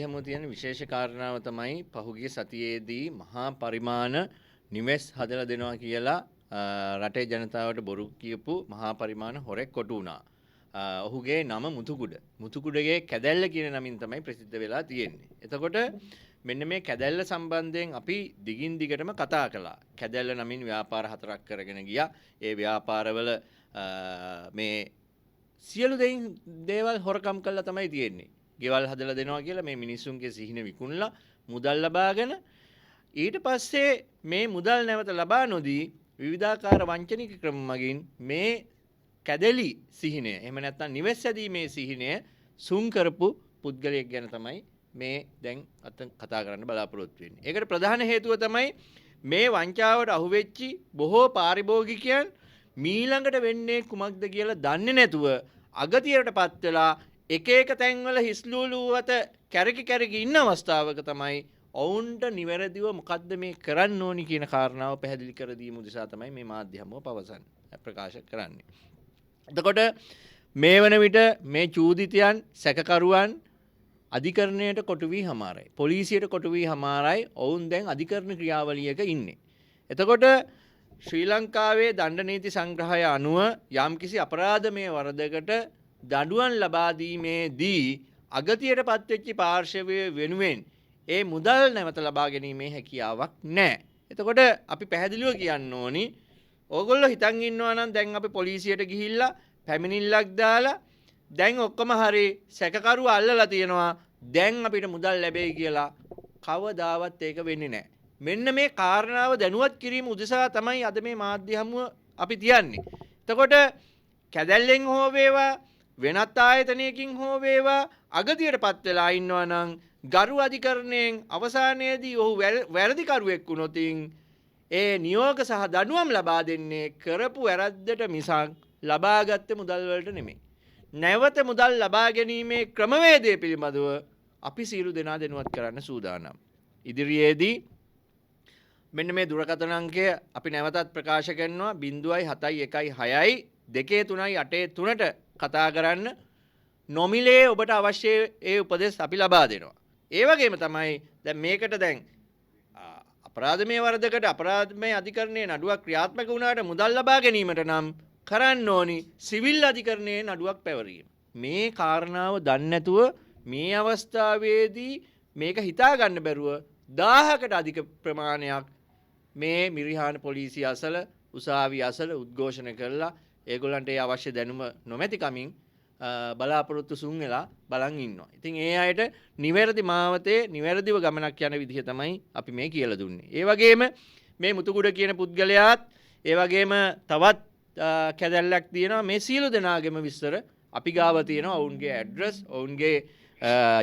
හැම තියෙන විශේෂ කාරණාව තමයි පහුගිය සතියේදී මහා පරිමාණ නිවෙස් හදලා දෙනවා කියලා රටේ ජනතාවට බොරු කියපු මහා පරිමාණ හොරෙක් කොටු වුණා. ඔහුගේ නම මුතුකුඩ. මුතුකුඩගේ කැදැල්ල කියන නමින් තමයි ප්‍රසිද්ධ වෙලා තියෙන්නේ. එතකොට මෙන්න මේ කැදැල්ල සම්බන්ධයෙන් අපි දිගින් දිගටම කතා කළා. කැදැල්ල නමින් ව්‍යාපාර හතරක් කරගෙන ගියා. ඒ ව්‍යාපාරවල මේ සියලු දෙයින් දේවල් හොරකම් කරලා තමයි තියෙන්නේ. ගෙවල් හදලා දෙනවා කියලා මේ මිනිස්සුන්ගේ සිහින විකුණලා මුදල් ලබාගෙන ඊට පස්සේ මේ මුදල් නැවත ලබා නොදී විවිධාකාර වංචනික ක්‍රම මගින් මේ කැදලි සිහිනය, එහෙම නැත්නම් නිවෙස් හැදීමේ සිහිනය සුන් කරපු පුද්ගලයෙක් ගැන තමයි මේ දැන් අත කතා කරන්න බලාපොරොත්තු වෙන්නේ. ඒකට ප්‍රධාන හේතුව තමයි මේ වංචාවට අහුවෙච්චි බොහෝ පාරිභෝගිකයන් මීළඟට වෙන්නේ කුමක්ද කියලා දන්නේ නැතුව අගතියට පත් වෙලා එක එක තැන්වල හිස්ලූලු අත කැරකි කැරකි ඉන්න අවස්ථාවක තමයි ඔවුන්ට නිවැරදිව මොකද්ද මේ කරන්න ඕනි කියන කාරණාව පැහැදිලි කර දීම උදෙසා තමයි මේ මාධ්‍ය හමුව පවසන්නේ, ප්‍රකාශ කරන්නේ. එතකොට මේ වන විට මේ චූදිතයන් සැකකරුවන් අධිකරණයට කොටු වී හමාරයි. පොලිසියට කොටු වී හමාරයි. ඔවුන් දැන් අධිකරණ ක්‍රියාවලියක ඉන්නේ. එතකොට ශ්‍රී ලංකාවේ දණ්ඩ නීති සංග්‍රහය අනුව යම්කිසි අපරාධමය වරදකට දඬුවම් ලබා දීමේදී අගතියට පත්වෙච්ච පාර්ශවය වෙනුවෙන් ඒ මුදල් නැවත ලබා ගැනීමේ හැකියාවක් නැහැ. එතකොට අපි පැහැදිලිව කියන්න ඕනි, ඕගොල්ලෝ හිතන් ඉන්නවා නම් දැන් අපි පොලිසියට ගිහිල්ලා පැමිණිල්ලක් දාලා දැන් ඔක්කොම හරි සැකකරුව අල්ලලා තියෙනවා, දැන් අපිට මුදල් ලැබෙයි කියලා කවදාවත් ඒක වෙන්නේ නැහැ. මෙන්න මේ කාරණාව දැනුවත් කිරීම උදෙසා තමයි අද මේ මාධ්‍ය හමුව අපි තියන්නේ. එතකොට කැදැල්ලෙන් හෝ වේවා වෙනත් ආයතනයකින් හෝ වේවා අගතියට පත් වෙලා ඉන්නවා නම් ගරු අධිකරණයෙන් අවසානයේදී ඔහු වැරදිකරුවෙක් වුණොතින් ඒ නියෝග සහ දඬුවම් ලබා දෙන්නේ කරපු වැරද්දට මිසක් ලබාගත්ත මුදල් වලට නෙමෙයි. නැවත මුදල් ලබා ගැනීමේ ක්‍රමවේදය පිළිබඳව අපි සියලු දෙනා දැනුවත් කරන්න සූදානම්. ඉදිරියේදී මෙන්න මේ දුරකථන අංකය අපි නැවතත් ප්‍රකාශ කරනවා. බිංදුවයි හතයි එකයි හයයි දෙකේ තුනයි අටේ තුනට කතා කරන්න. නොමිලේ ඔබට අවශ්‍ය ඒ උපදෙස් අපි ලබා දෙනවා. ඒ වගේම තමයි දැන් මේකට දැන් අපරාධමය වරදකට අපරාධමය අධිකරණයේ නඩුවක් ක්‍රියාත්මක වුණාට මුදල් ලබා ගැනීමට නම් කරන්න ඕනි සිවිල් අධිකරණයේ නඩුවක් පැවරීම. මේ කාරණාව දන්නේ නැතුව මේ අවස්ථාවේදී මේක හිතා ගන්න බැරුව 1000කට අධික ප්‍රමාණයක් මේ මිරිහාන පොලිසිය අසල උසාවි අසල උද්ඝෝෂණ කරලා ඒගොල්ලන්ට ඒ අවශ්‍ය දැනුම නොමැති කමින් බලාපොරොත්තු සුන් වෙලා බලන් ඉන්නවා. ඉතින් ඒ අයට නිවැරදි මාවතේ නිවැරදිව ගමනක් යන විදිහ තමයි අපි මේ කියලා දුන්නේ. ඒ වගේම මේ මුතුකුඩ කියන පුද්ගලයාත් ඒ වගේම තවත් කැදැල්ලක් තියෙනවා. මේ සියලු දෙනාගේම විස්තර අපි ගාව තියෙනවා. ඔවුන්ගේ ඇඩ්‍රස්, ඔවුන්ගේ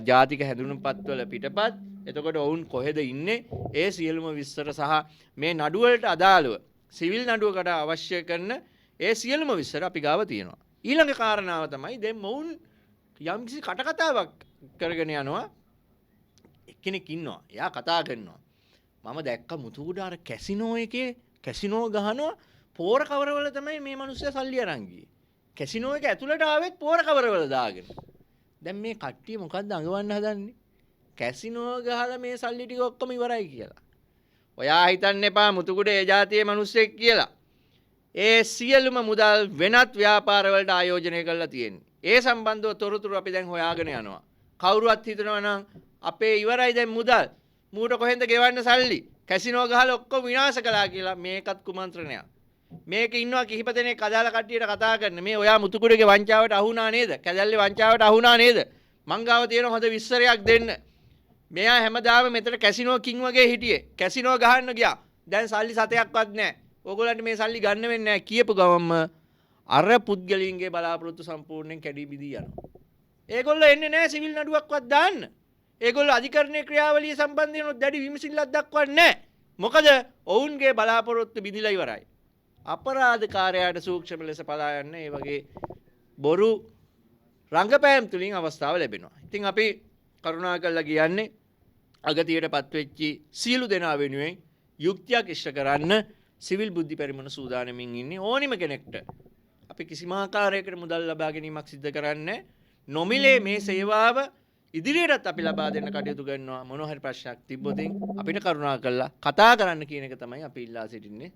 ජාතික හැඳුනුම්පත්වල පිටපත්, එතකොට ඔවුන් කොහෙද ඉන්නේ, ඒ සියලුම විස්තර සහ මේ නඩුවලට අදාළව සිවිල් නඩුවකට අවශ්‍ය කරන ඒ සියලුම විස්තර අපි ගාව තියෙනවා. ඊළඟ කාරණාව තමයි දැන් මොවුන් යම්කිසි කටකතාවක් කරගෙන යනවා. එක්කෙනෙක් ඉන්නවා. එයා කතා කරනවා. මම දැක්ක මුතුකුඩ අර කැසිනෝ එකේ කැසිනෝ ගහනවා පෝර කවරවල තමයි මේ මිනිස්සයා සල්ලි අරන් ගියේ. කැසිනෝ එක ඇතුළට ආවෙත් පෝර කවරවල දාගෙන. දැන් මේ කට්ටිය මොකද්ද අඟවන්න හදන්නේ? කැසිනෝ ගහලා මේ සල්ලි ටික ඔක්කොම ඉවරයි කියලා. ඔයා හිතන්න එපා මුතුකුඩ ඒ ජාතියේ මිනිස්සෙක් කියලා. ඒ සියලුම මුදල් වෙනත් ව්‍යාපාරවලට ආයෝජනය කරලා තියෙන්නේ. ඒ සම්බන්ධව තොරතුරු අපි දැන් හොයාගෙන යනවා. කවුරුවත් හිතනවා නම් අපේ ඉවරයි දැන් මුදල්, මූට කොහෙන්ද ගෙවන්න සල්ලි, කැසිනෝ ගහලා ඔක්කොම විනාශ කළා කියලා මේකත් කුමන්ත්‍රණයක්. මේක ඉන්නවා කිහිප දෙනෙක් අදාළ කට්ටියට කතා කරන මේ ඔයා මුතුකුඩගේ වංචාවට අහු වුණා නේද? කැදැල්ලේ වංචාවට අහු වුණා නේද? මං ගාව තියෙන හොඳ විස්තරයක් දෙන්න. මෙයා හැමදාම මෙතන කැසිනෝ කිං වගේ හිටියේ. කැසිනෝ ගහන්න ගියා. දැන් සල්ලි සතයක්වත් නැහැ. ඕගොල්ලන්ට මේ සල්ලි ගන්න වෙන්නේ නැහැ කියපු ගමන්ම අර පුද්ගලයින්ගේ බලාපොරොත්තු සම්පූර්ණයෙන් කැඩී බිඳී යනවා. ඒගොල්ලෝ එන්නේ නැහැ සිවිල් නඩුවක්වත් දාන්න. ඒගොල්ලෝ අධිකරණයේ ක්‍රියාවලිය සම්බන්ධයෙන් දැඩි විමසිල්ලක් දක්වන්නේ නැහැ. මොකද ඔවුන්ගේ බලාපොරොත්තු බිඳිලා ඉවරයි. අපරාධකාරයාට සූක්ෂම ලෙස පලා යන්න ඒ වගේ බොරු රංගපෑම් තුලින් අවස්ථාව ලැබෙනවා. ඉතින් අපි කරුණා කරලා කියන්නේ අගතියට පත්වෙච්චි සියලු දෙනා වෙනුවෙන් යුක්තියක් ඉෂ්ට කරන්න සිවිල් බුද්ධි පෙරමුණ සූදානමින් ඉන්නේ. ඕනිම කෙනෙක්ට අපි කිසිම ආකාරයකට මුදල් ලබා ගැනීමක් සිද්ධ කරන්නේ නොමිලේ මේ සේවාව ඉදිරියටත් අපි ලබා දෙන්න කටයුතු කරනවා. මොන හරි ප්‍රශ්නයක් තිබ්බොත් අපිට කරුණා කරලා කතා කරන්න කියන එක තමයි අපි ඉල්ලා සිටින්නේ.